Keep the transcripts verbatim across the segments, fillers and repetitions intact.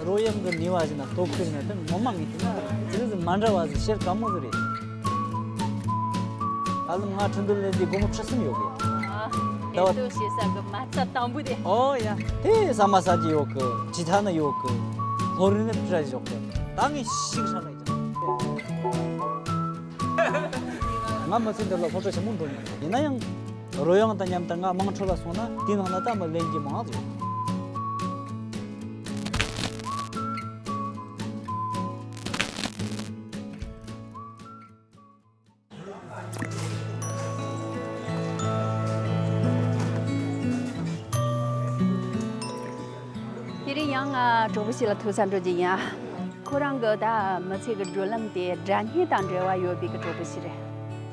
རོལ་དབྱངས་ཀྱི་ནུས་པ་ཞིག་ན་སྟོབས་ཤུགས་ན་དེ་ངོ་མ་ངེས་ཀྱི་ན་ཙི་ཙི་མ་འདྲ་བ་ཟིག་ཤེར་དཀའ་མོ་ཟིག་རེད། ཨ་ལམ་ང་ཁྲིན་ཏུ་ལེན་དེ་སྒོར་མོ་ཁྲི་གསུམ་ཡོད་གི། ཨ། ད་བ་ལྟོ་བྱེད་ས་གི་མ་རྩ་དང་པོ་དེ། ཨོ་ཡ། དེ་ཟ་མ་ཟ་གི་ཡོད་གི། ཇི་ཐ་ན་ཡོད་གི། ལྷོ་རི་ནི་ཕྲ་ཞོག་གི། ད་ངས་ཤིག་ཧྲ་ལ་ཡ། ང་མི་ཚེ་འདི་ལ་སློབ་གྲྭ་ཆེན་མོ་འགྲོ་མྱོང་། ཡིན་ན་ཡང་། རོལ་དབྱངས་དང་མཉམ་དུ་ང་དམངས་ཁྲོད་ལ་སོང་ན་དེའི་ནང་ན་ད་མི་ལེན་གྱི་མང་ཟིག་དེ་རིང་ཡང་ང་གྲོགས་པོ་ཞིག་ལ་ཐུག་ས་འགྲོ་རྒྱུ་ཡིན། ཁོ་རང་གི་ད་མི་ཚེ་གི་བགྲོད་ལམ་དེ་སྒྲ་སྙན་དང་འབྲེལ་བ་ཡོད་པའི་གི་གྲོགས་པོ་ཞིག་རེད།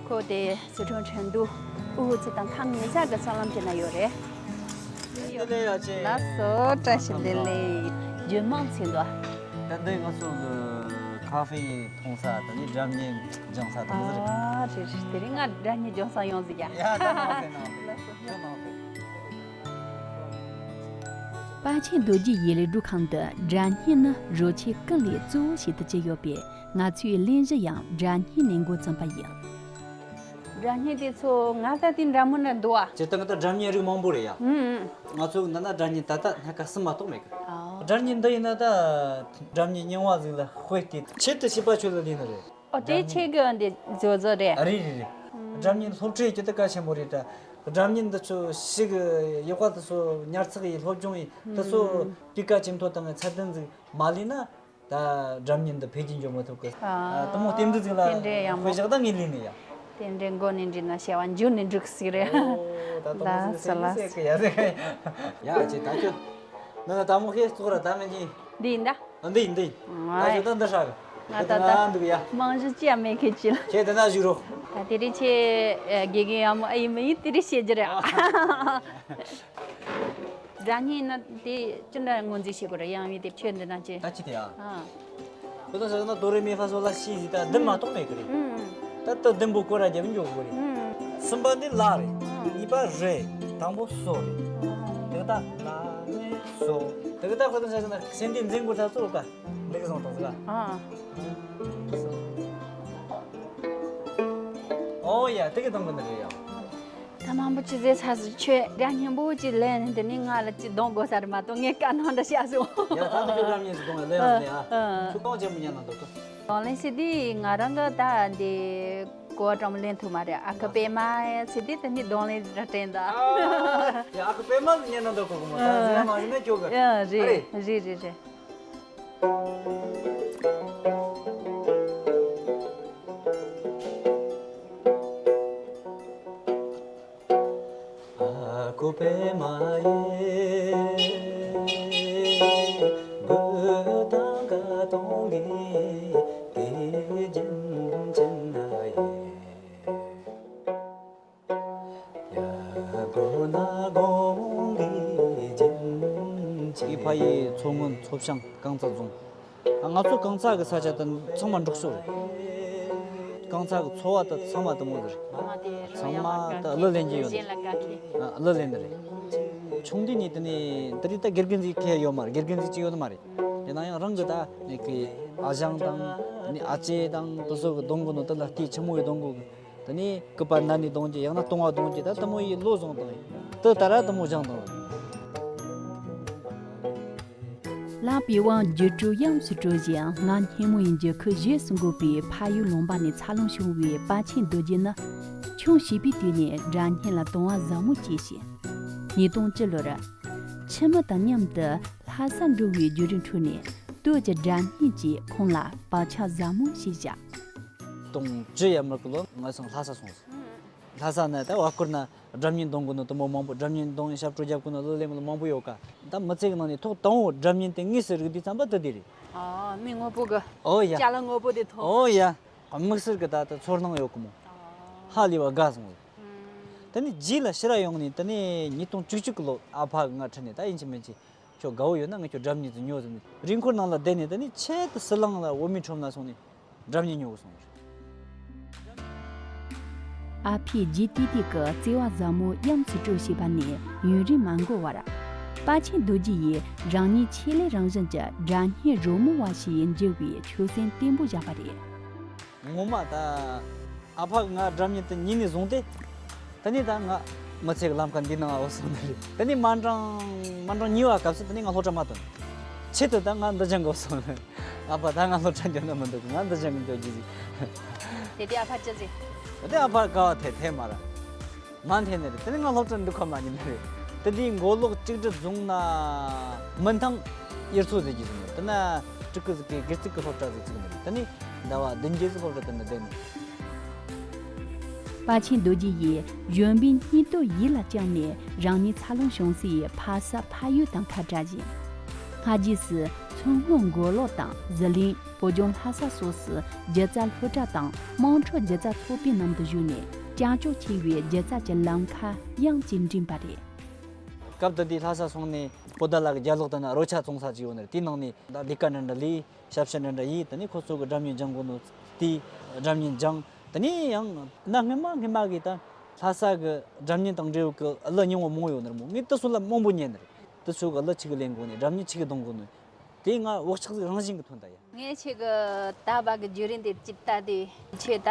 ཁོ་དེ་སི་ཁྲོན་ཁྲེང་ཏུའུ་ཧུའུ་ཙི་དང་ཐང་ངེ་ས་གི་སྲང་ལམ་དེ་ན་ཡོད་རེད། བདེ་ལེགས་ཡ་ཅེ། ལགས་སོ། བཀྲ་ཤིས་བདེ་ལེགས། རྒྱུན་མང་ཚེ་འདུག་ད་འདི་ང་ཚོ་གི་ཁ་ཧྥེ་འཐུང་ས་དང་ནི་སྒྲ་སྙན་སྦྱང་ས་དང་ཟེར། ཨ་རེད་རེད། དེ་རིང་ང་སྒྲ་སྙན་སྦྱང་ས་ཡོང་ཟིག་ཡ། ཡ་ད་ནང་ཟེར་ནང་ཟེར། ལགས་སོ། ཁྱོད་ནང་ཟེར། པཎ་ཆེན་རྡོ་རྗེ་ཡི་ལས་སྒྲུབ་ཁང་དུ་སྒྲ་སྙན་ནི་རོལ་ཆས་ཀུན་ལས་གཙོ་བོ་ཞིག་ཏུ་གྱུར་ཡོད་པས། ང་ཚོའི་གླེང་གཞི་ཡང་སྒྲ་སྙན་ནས་འགོ་བརྩམས་པ་ཡིན། སྒྲ་སྙན་དེ་ཚོ་ང་ལྟ་དེ་འདྲ་མོ་ན་འདུག་ཨ། སྤྱིར་བཏང་ད་སྒྲ་སྙན་རིགས་མང་པོ་རེད་ཡ། ཨུམ་ཨུམ། ང་ཚོ་འདི་ན་སྒྲ་སྙན་ད་ལྟ་སྣ་ཁ་གསུམ་མ་གཏོགས་མེད་གི། ཨ། སྒྲ་སྙན་འདི་ཡིན་ན་ད་སྒྲ་སྙན་རྙིང་བ་ཟིག་ལ་དཔེ་དེ་ཆེད་དུ་ཞིབ་པ་ཆོད་ལ་ལས་ནི་རེད། ཨོ་དེ་ཆེད་གི་འདི་བཟོ་བཟོ་རེད། རེད་རེད་རེད། སྒྲ་སྙན་སློབ་ཁྲིད་ཀྱི་དེ་གལ་ཆེན་པོ་རེད་ད། སྒྲ་སྙན་འདི་ཚོ་ཞིག་ཡག་པ་དེ་ཚོ་ཉར་ཚགས་ཡིན་སློབ་སྦྱོང་ཡིན་དེ་ཚོ་སྤུས་ཀ་ཇེ་མཐོ་བཏང་བའི་ཚད་ལྡན་ཟིག་མ་ལས་ན། ད་སྒྲ་སྙན་འདི་འཕེལ་རྒྱས་འགྱོ་མི་ཐུབ་གི། ཨ། དེ་མོ་རྟེན་འབྲེལ་ཟིག་ལ་དེ་འདྲའི་ཡག་མོ། དཔེ་བཞག་ད་ངས་ལས་ནི་ཡ། དེ་འདྲའི་མགོ་ནས་འདྲི་ན་བྱ་བ་འཇུ་ནས་འགྲིག་ཟིག་རེད། ཨོ་ད་དེ་མོ་ཟིག་ཟེར་ནི་ཟེར་གི་ཡ་ཟེར། ཡ་ཅེ་ད་ཁྱོད། ནི་ན་ད་མོ་ཁའི་ཚོགས་ར་ད་མི་གྱིན། འདི་ཡིན་ད། འདི་ཡིན་འདི་ཡིན། ད་ཁྱོད་ད་འདི་ཧྲ་གི། ང་ད་ད་འདུག་ཡ། རྨང་གཞི་ཅི་ཡང་མེད་མཁན་ཅི་ལ། ཁྱེད་དེ་ན་བཞུགས་རོགས། ད་དེ་རིང་ཁྱེད་དགེ་རྒན་ཡག་མོ་ཨེ་ཡིན་མི་ཡིན་དེ་རིང་བཤད་རྒྱུ་རེད། སྒྲ་སྙན་ན་དེ་ཅི་འདྲ་ངོས་འཛིན་བྱེད་དགོས་རེད། ཡང་ཡིན་དེ་ཁྱོད་འདི་ན་ཅི། ད་ཅི་དེ་ཨ། ཨ། ཁོ་ད་ཟེར་ན་དོ་རེ་མི་ཧྥ་སོ་ལ་ཤི་ཟི་ད་འདི་མ་གཏོགས་མེད་གི་རེད། ཨུམ། ད་ལྟ་བདུན་པོ་སྐོར་ར་རྒྱབ་འཇོག་དགོས་རེད། ཨུམ། གསུམ་པ་འདི་ལ་རེད། ཨུམ། གཉིས་པ་རེད། དང་པོ་སོ་རེད། དེ་ད་ལ་རེད་སོ། དེ་ད་ཁོ་ད་ཟེར་ན་སེམས་འདི་འཛིན་དགོས་ད་གཙོ་བོ་ཀ་འདི་གི་བཟང་དང་ཟེར་ལ། ཨ། ཨོ་ཡ་དེ་གི་དང་པོ་འདི་རེད་ཡ། ད་མང་པོ་ཅི་ཟེར་ཚ་ཟེར་ཁྱོད་སྒྲ་སྙན་པོ་ཅིག་ལེན་འདི་ནི་ང་ལ་ཅིག་གདོང་དགོས་ས་རེད་མ་གཏོགས་ངས་བཀའ་གནང་འདྲ་བྱ་སོང་། ཡ་ད་ནི་ཁྱོད་སྒྲ་སྙན་ཅིག་གདོང་ལ་ལེན་ཡོང་ནས་ཨ། ཨ། ཁྱོད་གང་ཅན་པོ་ཉན་ན་འདོད་གི། གདོང་ལེན་ཟེར་དུས་ང་རང་གི་ད་འདི་གོ་བ་གྲངས་མང་ལེན་ཐུབ་མ་རེད། ཨ་ཁུ་པད་མ་ཟེར་དུས་ད་ནི་གདོང་ལེན་ར་དྲན་ད། ཡ་ཨ་ཁུ་པད་མ་ཟེར་ཉན་ན་འདོད་གི་གོ་མ་ད་ཟེར་ན་མ་ཟེར་ན་ཁྱོད་གི། ཡ་རེད་རེད་རེད་རེད། ཨ་ཁུ་པད་མ་ཡེ། བུ་དང་ཀ་དོང་གི་དེ་རྒྱུན་ཅན་ན་ཡེ། ཡ་གོ་ན་གོང་གི་རྒྱུན་ཅན། ཨི་ཕ་ཡི་མཚོ་སྔོན་མཚོ་བྱང་རྐང་ཚ་རྫོང་། ང་ཚོ་རྐང་ཚ་གི་ས་ཆ་དེ་ཚང་མ་འབྲོག་ཕྱོགས་རེད། རྐང་ཚ་གི་ཚོ་བ་དེ་ཚང་མ་དེ་མོ་རེད། ཚང་མ་དེ་གླུ་ལེན་གྱི་ཡོད་རེད། གླུ་ལེན་ནི་རེད། ཆུང་དུས་ནས་དེ་ནས་དེ་རིང་ད་དགེ་རྒན་ཟིག་ཁེ་ཡོད་མ་རེད། དགེ་རྒན་ཟིག་ཅིག་ཡོད་ནི་མ་རེད། དེ་ན་ཡང་རང་གི་ད་ནི་ཁི་ཨ་ཞང་དང་ནི་ཨ་ཅེ་དང་དེ་ཚོ་གི་གདོང་གི་ནང་དེ་ལ་ལྟོས། ཆི་མོ་ཡི་གདོང་གི། དེ་ནས་སྐུད་པ་ན་ནས་གདོང་གི་ཡང་ན་ལྟུང་བ་གདོང་གི་ད་དེ་མོ་ཡི་བློ་བཟང་དང་ཡིན། དེ་ད་ར་དེ་མོ་སྦྱང་དང་། ལགས་པའི་དབང་སྒྱུ་འཕྲུལ་དབྱངས་སུ་གྲོལ་ཞིང་ངང་སྙན་མོ་ཡི་འགྱུར་ཁུག་བཞེས་སུ་འགོད་པའི་ཕ་ཡུལ་ལུང་པ་ནས་འཚར་ལོངས་བྱུང་བའི་པཎ་ཆེན་རྡོ་རྗེ་ནི་ཆུང་བྱིས་པའི་དུས་ནས་སྒྲ་སྙན་ལ་དུང་བ་ཟབ་མོ་སྐྱེས་ཤིང་། ཉིས་སྟོང་བཅུ་ལོར་ཁྱིམ་མི་དང་མཉམ་དུ་ལྷ་ས་འགྲོ་བའི་བརྒྱུད་རིམ་ཁྲོད་ནས་སྟོད་ཀྱི་སྒྲ་སྙན་གྱིས་ཁོང་ལ་བག་ཆགས་ཟབ་མོ་ཞིག་བཞག། སྟོང་བཅུ་ཡར་མར་གི་ལོ་ང་ཚང་ལྷ་ས་སོང་ཟིག། ལྷ་ས་ན་ད་བར་སྐོར་ན་སྒྲ་སྙན་གཏོང་གི་ནོ་དེ་མོ་མང་པོ། སྒྲ་སྙན་གཏོང་ཞབས་བྲོ་རྒྱབ་གི་ནོ་གླུ་ལེན་གི་ནོ་མང་པོ་ཡོད་ཀ། ད་མི་ཚེ་གི་ནང་ནས་ཐོག་དང་པོ་སྒྲ་སྙན་དེ་དངོས་སུ་རིག་དུས་ཙམ་པ་དེ་དེ་རེད། ཨ། མི་དངོས་པོ་གི། ཨོ་ཡ། ཅ་ལག་དངོས་པོ་དེ་ཐོག། ཨོ་ཡ། དམིགས་བསལ་གི་ད་ད་ཚོར་སྣང་ཡོད་གི་མོ། ཨ། ཧ་ལས་པ་དགའ་སོང་ཟིག། ཨུམ། དེ་ནས་རྗེས་ལ་ཕྱིར་ཡོང་ནས་དེ་ནས་ཉིས་སྟོང་བཅུ་གཅིག་གི་ལོ་ཨ་ཕ་གིས་ང་ཁྲིད་ནས་ད་ཡིན་གཅིག་མིན་གཅིག་ཁྱོད་དགའ་བོ་ཡོད་ན་ངས་ཁྱོད་སྒྲ་སྙན་ཅིག་ཉོ་ཟེར་ནས་རི་འཁོར་ནང་ལ་བསྡད་ནས་དེ་ནས་ཆེད་དུ་ཟི་ལིང་ལ་བོད་མིའི་ཁྲོམ་ལ་སོང་ནས། སྒྲ་སྙན་ཉོ་གི་སོང་། ཨ་ཕས་ལྗིད་ཏིག་ཏིག་གི་བརྩེ་བ་ཟབ་མོ་དབྱངས་སུ་སྤྲོ་བྱས་པ་ནས་ཡུན་རིང་མ་འགོར་བར། དཔའ་ཆེན་རྡོ་རྗེ་ཡིས་རང་ཉིད་ཆེད་ལས་རང་བཞིན་གྱི་སྒྲ་སྙན་རོལ་མོ་བ་ཞིག་འགྱུར་བའི་ཆོད་སེམས་བརྟན་པོ་བཞག་པ་རེད། ངོ་མ་ད་ཨ་ཕ་ང་སྒྲ་སྙན་དེ་ཉིད་ནས་བཟུང་སྟེ། དེ་ནས་ད་ང་མི་ཚེ་གི་ལམ་ཁ་འདི་ནང་འོ་སོང་ནི་རེད། དེ་ནས་མ་འགྲང་མ་འགྲང་ཉེ་བ་སྐབས་སུ་དེ་ནས་ང་སློབ་གྲྭ་མ་ཐོན། ཆེད་དུ་ད་ང་འདི་སྦྱང་དགོས་སོང་ནི། ཨ་ཕ་ད་ང་སློབ་གྲྭ་འགྱོ་ན་མི་འདུག་ང་འདི་སྦྱང་གི་འགྱོ་རྒྱུ་ཟིག་དེ་དུས་ཨ་ཕ་ཅི་ཟེར། དེ་ཨ་ཕ་དགའ་བ་དེ་དེ་མ་ར། མ་འཐེན་ནི་རེད། དེ་ནི་ང་སློབ་གྲྭར་འགྲོ་ཁ་མ་ཉན་ནི་རེད། དེ་དུས་མགོ་ལོག་གཅིག་སྒྲིལ་རྫོང་ན་མིན་ཐང་དབྱར་མཚོ་ཟེར་གྱི་ཟིན་ནི་རེད། དེ་ན་སྤྲུལ་སྐུ་ཟིག་གིས་སྒེར་རྩིག་གི་སློབ་གྲྭ་ཟིག་བཙུགས་ནི་རེད། དེ་ནི་ཟླ་བ་བདུན་བརྒྱད་ཟིག་སློབ་གྲྭ་དེ་ན་བསྡད་ནི། དཔའ་ཆེན་རྡོ་རྗེ་ཡིས་གཞོན་པའི་སྙིང་སྟོབས་ཡིད་ལ་བཅངས་ནས་རང་ཉིད་འཚར་ལོངས་བྱུང་སའི་ཕ་ས་ཕ་ཡུལ་དང་ཁ་བྲལ་ཞིང་། སྔ་རྗེས་སུ་མཚོ་སྔོན་མགོ་ལོག་དང་ཟི་ལིང་། བོད་ལྗོངས་ལྷ་ས་སོགས་སུ་སྒྱུ་རྩལ་སློབ་གྲྭ་དང་དམངས་ཁྲོད་སྒྱུ་རྩལ་ཚོགས་པའི་ནང་དུ་ཞུགས་ནས་ཀྱག་ཀྱོག་ཆེ་བའི་སྒྱུ་རྩལ་གྱི་ལམ་ཁ་ཡང་གཅིག་འགྲིམས་པ་རེད། སྐབས་དེ་དུས་ལྷ་ས་སོང་ནས་པོ་ཏཱ་ལ་གི་རྒྱབ་ལོགས་དེ་ན་རོལ་ཆ་བཙོང་ས་ཅིག་ཡོད་ནི་རེད། དེའི་ནང་ནས་ད་ལས་ཀ་འདྲ་འདྲ་ལས་ཞབས་ཕྱི་འདྲ་འདྲ་ཡས། དེ་ནས་ཁོ་ཚོ་གི་སྒྲ་སྙན་སྦྱང་དགོས་ནོ་དེའི་སྒྲ་སྙན་སྦྱངས། དེ་ནས་ཡང་གནའ་སྔ་མ་སྔ་མ་གི་ད་ལྷ་ས་གི་སྒྲ་སྙན་དང་འབྲེལ་ཡོད་གི་གླུ་རྙིང་བ་མང་ཡོད་ནི་རེད་མོ། ངས་དེ་ཚོ་ལ་མང་པོ་ཉན་ནི་རེད། དེ་ཚོ་གི་གླུ་ཆི་གི་ལེན་དགོས་ནི། སྒྲ་སྙན་ཆི་གི་གཏོང་དགོས་ནི། དེ་ང་བག་ཆགས་ཟིག་རང་བཞིན་གྱིས་ཐོན་ད་ཡ། ངས་ཁྱེད་ཀྱི་ད་བར་གྱི་བརྒྱུད་རིམ་དེ་ཅིག་ལྟ་དུས་ཁྱེད་ད་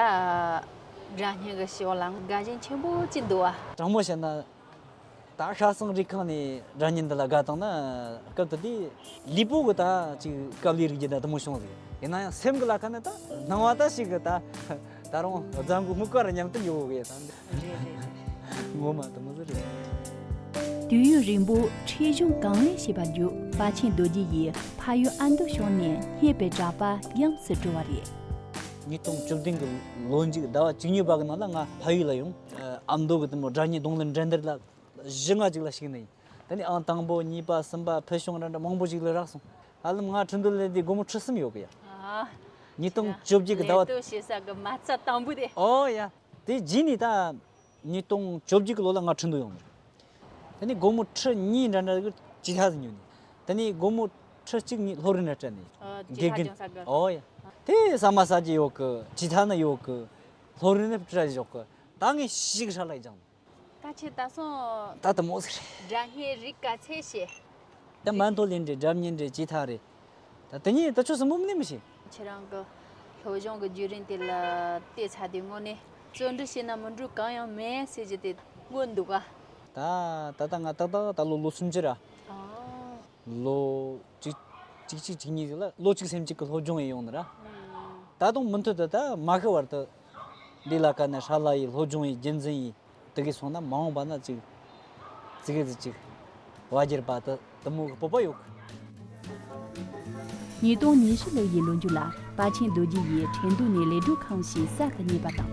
སྒྲ་སྙན་གྱི་ཕྱོགས་ལ་དགའ་ཞེན་ཆེན་པོ་ཅིག་འདུག་ཨ། དྲང་མོ་བཤད་ན། ད་ཤ་ཟ་རི་ཁ་ནས་སྒྲ་སྙན་འདི་ལ་དགའ་བཏང་ན། སྐབས་དེ་དུས་ལུས་པོ་གི་ད་ཅིག་དཀའ་ལས་རིག་རྒྱུ་ད་དེ་མོ་བྱུང་ཟིག་ཡིན་ན་ཡང་སེམས་ཀྱི་ལ་ཁ་ནས་ད་སྣང་བ་ད་ཞིག་གི་ད་ད་རུང་རྫ་མགོ་སྨུག་པ་རུ་མཉམ་དུ་ཡོད་གི་ད། རེད་རེད་རེད། ངོ་མ་དེ་མོ་ཟིག་རེད། དུས་ཡུན་རིང་པོ་འཁྲིད་གཞུང་གང་ལེགས་བྱས་པ་བརྒྱུད་དཔའ་ཆེན་རྡོ་རྗེ་ཡིས་ཕ་ཡུལ་ཨ་མདོ་ཕྱོགས་ནས་རྙེད་པའི་གྲགས་པ་ཡོངས་སུ་གྲོལ་བ་རེད། ཉིས་སྟོང་བཅུ་བདུན་གི་ལོ་མཇུག་ཟླ་བ་བཅུ་གཉིས་པ་གི་ནང་ལ་ང་ཕ་ཡུལ་ལ་ཡོང་། ཨ་མདོ་གི་དེ་མོ་སྒྲ་སྙན་རྡུང་ལེན་འགྲན་བསྡུར་ལ་བཞི་ལྔ་ཅིག་ལ་ཞུགས་ནས་ཡིན། དེ་ནས་ཨང་དང་པོ་གཉིས་པ་གསུམ་པ་ཕུལ་བྱུང་འདྲ་འདྲ་མང་པོ་ཞིག་ལ་རག་སོང་། ཧ་ལམ་ང་ཁྲིན་ཏུའུ་ལ་སླེབས་དུས་སྒོར་མོ་ཁྲི་གསུམ་ཡོད་གི་ཡ། ཨ། ཉིས་སྟོང་བཅོ་བརྒྱད་གི་ཟླ་བ། ལས་གཏོད་བྱེད་ས་གི་མ་རྩ་དང་པོ་དེ། ཨོ་ཡ། དེ་རྗེས་ནས་ད་ཉིས་སྟོང་བཅོ་བརྒྱད་གི་ལོ་ལ་ང་ཁྲིན་ཏུའུ་ཡོང་ནི་རེད། དེ་ནས་སྒོར་མོ་ཁྲི་གཉིས་འདྲ་འདྲ་གི་ཇི་ཐ་ཟིག་ཉོས་ནས། དེ་ནས་སྒོར་མོ་ཁྲི་གཅིག་གཉིས་སློབ་རིན་ལ་སྤྲད་ནས། ཨ། དགེ་རྒན། ཇི་ཐ་སྦྱོང་ས་གི། ཨོ་ཡ། དེ་ཟ་མ་ཟ་རྒྱུ་ཡོད་གི། ཇི་ཐ་ནི་ཡོད་གི། སློབ་རིན་ནི་སྤྲད་རྒྱུ་ཡོད་གི། ད་ངས་ཤི་གི་ཧྲ་ལ་སྦྱངས། ད་ཁྱེད་ད་སོང་། ད་དེ་མོ་ཟིག་རེད། སྒྲ་སྙན་རིག་ག་ཚད་ཤེས། ད་མན་ཐོ་ལིན་རེད། སྒྲ་སྙན་རེད། ཇི་ཐ་རེད། ད་དེ་གཉིས་ད་ཆོ་སུ་མོ་མིན་ནི་མི་ཤེས། ཁྱེད་རང་གི་སློབ་སྦྱོང་གི་བརྒྱུད་རིམ་དེ་ལ་བལྟས་ཚར་དུས་དངོས་གནས་བརྩོན་འགྲུས་བྱས་ན་མི་འགྲུབ་གང་ཡང་མེད་ཟེར་རྒྱུ་དེ་མངོན་འདུག་ག། ད་ད་ལྟ་ང་ཏག་ཏག་ད་ལོ་ལོ་སུམ་ཅུ་ར། ཨ། ལོ་གཅིག་གཅིག་གཅིག་གཅིག་གཉིས་ལ་ལོ་གཅིག་སེམས་གཅིག་གི་སློབ་སྦྱོང་ཡི་ཡོང་ནི་ར། ཨ། ད་དུང་མུ་མཐུད་དུ་ད་མ་ཤི་བར་དུ་འདི་ལ་ཁ་ནས་ཧྲ་ལ་ཡི་སློབ་སྦྱོང་ཡི་རྒྱུན་འཛིན་ཡི། དེ་གི་སོང་ན་མ་འོངས་པ་ན་ཅིག་ཙི་གེ་ཙི་ཅིག་བ་རྒྱལ་པ་དུ་དུ་མོ་གི་སྤོབས་པ་ཡོད་གི། ཉིས་སྟོང་ཉི་ཤུ་ལོ་ཡི་ལོ་མཇུག་ལ་དཔའ་ཆེན་རྡོ་རྗེ་ཡིས་ཁྲེང་ཏུའུ་ནས་ལས་སྒྲུབ་ཁང་ཞིག་གསར་དུ་རྙེད་པ་དང་།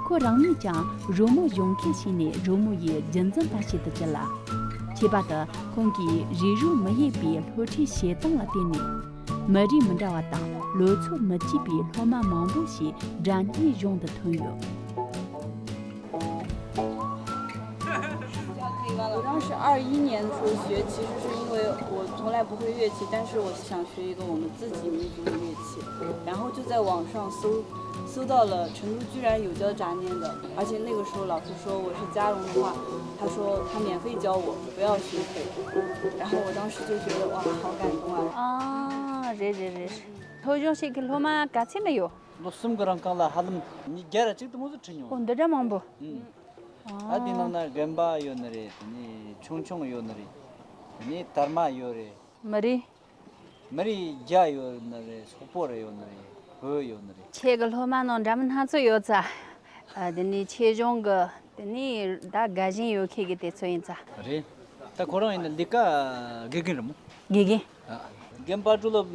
ཁོ་རང་ཉིད་ཀྱང་རོལ་མོ་སྦྱོང་མཁན་ཞིག་ནས་རོལ་མོ་ཡི་རྒྱུན་འཛིན་པ་ཞིག་ཏུ་གྱུར་ལ། ཁྱད་པར་དུ་ཁོང་གིས་རིགས་རུས་མི་དབྱེ་བའི་སློབ་ཁྲིད་བྱེད་སྟངས་ལ་བརྟེན་ནས། མི་རིགས་མི་འདྲ་བ་དང་ལོ་ཚོད་མི་གཅིག་པའི་སློབ་མ་མང་པོ་ཞིག་སྒྲ་སྙན་གཞུང་དུ་ཐོན་ཡོད། 我当时二一年的时候学，其实是因为我从来不会乐器，但是我想学一个我们自己民族的乐器，然后就在网上搜，搜到了成都居然有教炸念的，而且那个时候老师说我是嘉荣的话，他说他免费教我，不要学费，然后我当时就觉得哇，好感动啊！ ཨ། རེད་རེད་རེད། སློབ་སྦྱོང་བྱེད་མཁན་སློབ་མ་ག་ཚད་ན་ཡོད། ལོ་གསུམ་གི་རིང་གང་ལ་ཧ་ལམ་མི་བརྒྱ་ར་གཅིག་དུ་མོ་ཟིག་ཁྲིད་མྱོང་། ཨོ། འདི་འདྲ་མང་པོ། ཨང་། ཨ། དེ་ནང་ན་རྒན་པ་ཡོད་ནི་རེད། དེ་ནས་ཆུང་ཆུང་ཡོད་ནི་རེད། དེ་ནས་དར་མ་ཡོད་རེད། མི་རིགས། མི་རིགས་རྒྱ་ཡོད་ནི་རེད། སོག་པོ་ར་ཡོད་ནི་རེད། བོད་ཡོད་ནི་རེད། ཁྱེད་ཀྱི་སློབ་མ་ནང་འདྲ་མིན་སྣ་ཚོགས་ཡོད་ཙང་། ཨ། དེ་ནས་ཆེད་སྦྱོང་གི། དེ་ནས་ད་དགའ་ཞེན་ཡོད་མཁན་གྱི་དེ་ཚོ་ཡིན་ཙང་། རེད། ད་ཁོ་རང་ཡིན་ན་ལས་ཀ་དགེ་རྒན་རེད་མོ། དགེ་རྒན། ཨ། རྒན་པ་ཕྲུག་ལ་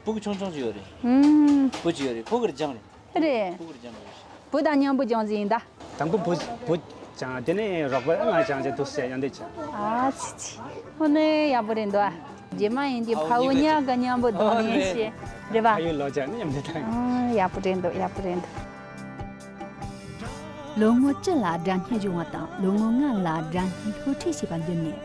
སྤུ་གུ་ཆུང་ཆུང་ཞིག་ཡོད་རེད། ཨུམ། བུ་གཅིག་ཡོད་རེད། ཁོ་གིས་སྦྱངས་རེད། རེད། སྤུ་གུར་སྦྱངས་རེད། བུ་དང་མཉམ་པོ་སྦྱངས་ཟིན་ཡིན་ད། དང་པོ་བུ་བུ་སྦྱངས། དེ་ནས་རོགས་པ་ང་སྦྱངས་བྱས་འདུག་ཟེར་ཡང་འདི་བྱས། ཨ་ཙི་ཙི། ཧོ་ནི་ཡག་པོ་རེད་འདུག་ཨ། རྗེས་མ་ཡིན་དུས་ཕ་བུ་གཉིས་ཀ་མཉམ་པོ་སྡོད་ནས་ཤེས། རེད་པ། ཕ་ཡུལ་ལོག་ཅག་ནི་མཉམ་དུ་ཐང་། ཨ། ཡག་པོ་རེད་འདུག་ཡག་པོ་རེད་འདུག་ལོ་ངོ་བཅུ་ལ་སྒྲ་སྙན་སྦྱོང་བ་དང་ལོ་ངོ་ལྔ་ལ་སྒྲ་སྙན་སློབ་ཁྲིད་བྱེད་པར་འགྱུར་ནས།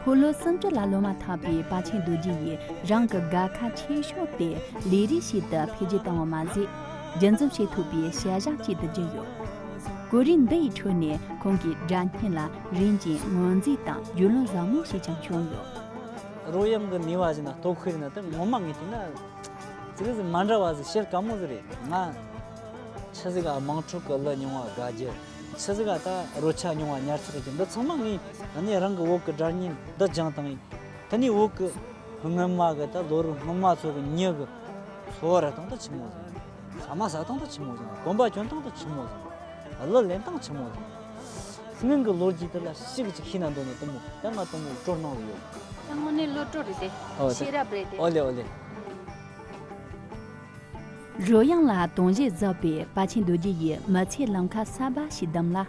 ཕོ་ལོ་སུམ་ཅུ་ལ་སློབ་མ་ཐག་པའི་དཔའ་ཆེན་རྡོ་རྗེ་ཡིས་རང་གི་དགའ་ཁ་ཆེ་ཤོས་དེ་ལས་རིགས་ཤིག་ཏུ་འཕེལ་རྒྱས་བཏང་བ་མ་ཟད། རྒྱུན་འཛིན་བྱེད་ཐུབ་པའི་བྱ་གཞག་ཅིག་ཏུ་གྱུར་ཡོད། གོ་རིམ་འདི་ཡི་ཁྲོད་ནས་ཁོང་གིས་སྒྲ་སྙན་ལ་རིམ་གྱིས་ངོས་འཛིན་དང་རྒྱུས་ལོན་བཟང་མོ་ཞིག་ཀྱང་བྱུང་ཡོད། རོལ་དབྱངས་ཀྱི་ནུས་པ་ཟེར་ན་སྟོབས་ཤུགས་ཟེར་ན་ད་ངོ་མ་ངས་བལྟས་ན་ཅི་ཟིག་མ་འདྲ་བ་ཟིག་ཤེར་དཀའ་མོ་ཟིག་རེད། ང་ཆི་ཟིག་ག་དམངས་ཁྲོད་ཀྱི་གླུ་རྙིང་བ་དགའ་རྒྱུ། ཆི་ཟིག་ག་ད་རོལ་ཆ་རྙིང་བ་ཉར་ཚགས་རྒྱུ། འདི་ཚང་མ་ངས་ཨ་ནི་རང་གི་བོད་ཀྱི་སྒྲ་སྙན་འདི་སྦྱངས་བཏང་ཡིན། དེ་ནས་བོད་ཀྱི་སྔོན་མ་གི་ད་ལོ་རབས་སྔོན་མ་ཚོ་གི་མྱི་གི་འཚོ་བ་ར་སྟངས་ད་ཆི་མོ་ཟིག་ཟ་མ་ཟ་སྟངས་ད་ཆི་མོ་ཟིག་གོམ་པ་གྱོན་སྟངས་ད་ཆི་མོ་ཟིག་གླུ་ལེན་སྟངས་ཆི་མོ་ཟིག་སྔོན་གྱི་ལོ་རྒྱུས་དེ་ལ་ཞིབ་ཅིག་ཤེས་ན་འདོད་ན་དེ་མོ་ད་ང་དེ་མོ་སྤྲོ་སྣང་ཡོད། ད་དངོས་གནས་གླུ་བྲོ་རེད་དེ། ཨོ་དེ་ཤེས་རབ་རེད་དེ། ཨོ་ལེ་ཨོ་ལེ། རོལ་དབྱངས་ལ་དུང་བཞི་བརྫབས་པའི་དཔའ་ཆེན་རྡོ་རྗེ་ཡིས་མི་ཚེའི་ལམ་ཁ་གསར་པ་ཞིག་བདམས་ལ།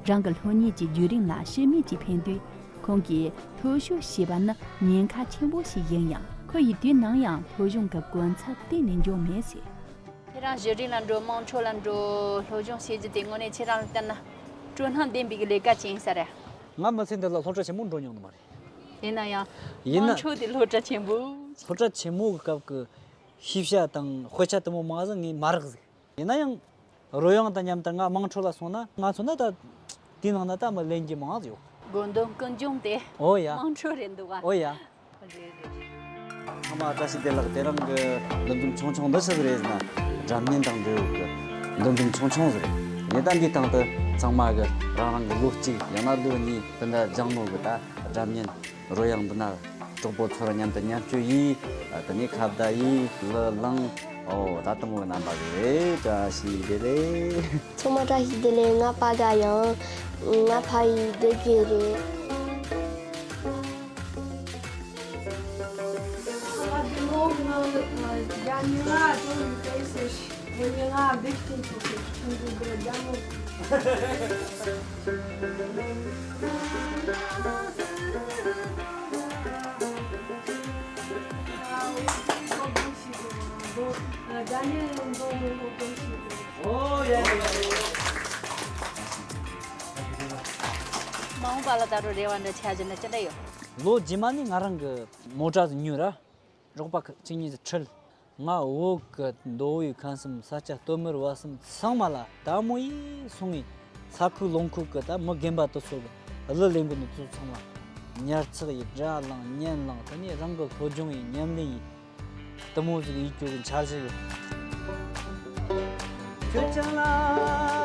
རང་གི་སློབ་གཉེར་གྱི་བརྒྱུད་རིམ་ལ་ཕྱི་མིག་ཅིག་འཕེན་དུས། ཁོང་གིས་སློབ་ཞུགས་ཞེས་པ་ནི་ཉེན་ཁ་ཆེན་པོ་ཞིག་ཡིན་ཡང་། ཁོ་ཡིས་དུས་ནམ་ཡང་སློབ་སྦྱོང་གི་གོ་མཚམས་གཏན་ནས་འཇོག་མེད་ཟེར། ཁྱེད་རང་བརྒྱུད་རིམ་ལ་འགྲོ། དམངས་ཁྲོད་ལ་འགྲོ། སློབ་སྦྱོང་བྱེད་རྒྱུ་དེ་དངོས་གནས་ཁྱེད་རང་ལ་ལྟར་ན་སྤྲོ་སྣང་ལྡན་པའི་ལས་ཀ་ཅིག་ཡིན་ས་རེད། ང་མི་ཚེ་འདི་ལ་སློབ་གྲྭ་ཆེན་མོ་འགྲོ་མྱོང་ནི་མ་རེད། ཡིན་ན་ཡང་ཡིན་ན་དམངས་ཁྲོད་དེ་སློབ་གྲྭ་ཆེན་པོ། སློབ་གྲྭ་ཆེན་མོ་གི་སྐབས་ཀྱི་ཤེས་བྱ་དང་དཔེ་ཆ་དེ་མོ་མང་ཟིག་ངས་མ་རག་ཟིག་ཡིན་ན་ཡང་རོལ་དབྱངས་དང་མཉམ་དུ་ང་དམངས་ཁྲོད་ལ་སོང་ན་ང་ཚོ་ན་ད་དེའི་ནང་ན་ད་མི་ལེན་རྒྱུ་མང་ཟིག་ཡོད། དགོས་འདུན་ཀུན་འབྱུང་དེ་ཨོ་ཡ། དམངས་ཁྲོད་རེད་འདུག་ག་ཨོ་ཡ། རེད་རེད། ཚང་མ་བཀྲ་ཤིས་བདེ་ལེགས། དེ་རིང་གི་འདུ་འཛོམས་ཆུང་ཆུང་འདི་ཆི་ཟིག་རེད་ཟེར་ན། སྒྲ་སྙན་དང་འབྲེལ་ཡོད་ཀྱི་འདུ་འཛོམས་ཆུང་ཆུང་ཟིག་རེད། ངས་ད་འདིའི་སྟེང་དུ་ཚང་མ་གི་རང་རང་གི་ལོ་གཅིག་ཡང་ན་ལོ་གཉིས་དེ་འདྲ་སྦྱངས་ནོ་གི་ད་སྒྲ་སྙན་རོལ་དབྱངས་འདི་ན་གྲོགས་པོ་ཚོར་མཉམ་དུ་མཉམ་སྤྱོད་ཡིས། དེ་ནས་ཁ་བརྡ་ཡིས། གླུ་བླངས། ཨོ་ད་དེ་མོ་གི་རྣམ་པ་ཟིག་རེད། བཀྲ་ཤིས་བདེ་ལེགས། ཚང་མ་བཀྲ་ཤིས་བདེ་ལེགས། ང་པ་དགའ་ཡང་། ང་ཕ་ཡི་སྡེ་དགེ་རེད། མ་འོངས་པ་ལ་ད་རུང་རེ་བ་འདྲ་ཆགས་ཀྱི་ན་ཅི་འདྲ་ཡོད། ལོ་རྗེས་མ་ནས་ང་རང་གི་མོ་ཊ་ཟིག་ཉོས་ར། རོགས་པ་གཅིག་གཉིས་ཟིག་ཁྲིད། ང་བོད་གི་མདོ་དབུས་ཁམས་གསུམ་ས་སྐྱ་སྟོད་སྨད་བར་གསུམ་ཚང་མ་ལ་ད་མོ་ཡིས་སོང་ངས་ས་ཁུག་ལུང་ཁུག་གི་ད་མི་རྒན་པ་དེ་ཚོ་གི་གླུ་ལེན་གི་ནི་དེ་ཚོ་ཚང་མ་ཉར་ཚགས་ཡིས། སྒྲ་བླངས། སྙན་བླངས། དེ་ནས་རང་གི་སློབ་སྦྱོང་ཡིས། ཉམས་ལེན་ཡིས། དེ་མོ་ཟིག་ཡིད་སྐྱོ་གི་འཆར་གཞི་ཡོད། ཁྱོད་ཅག་ལ།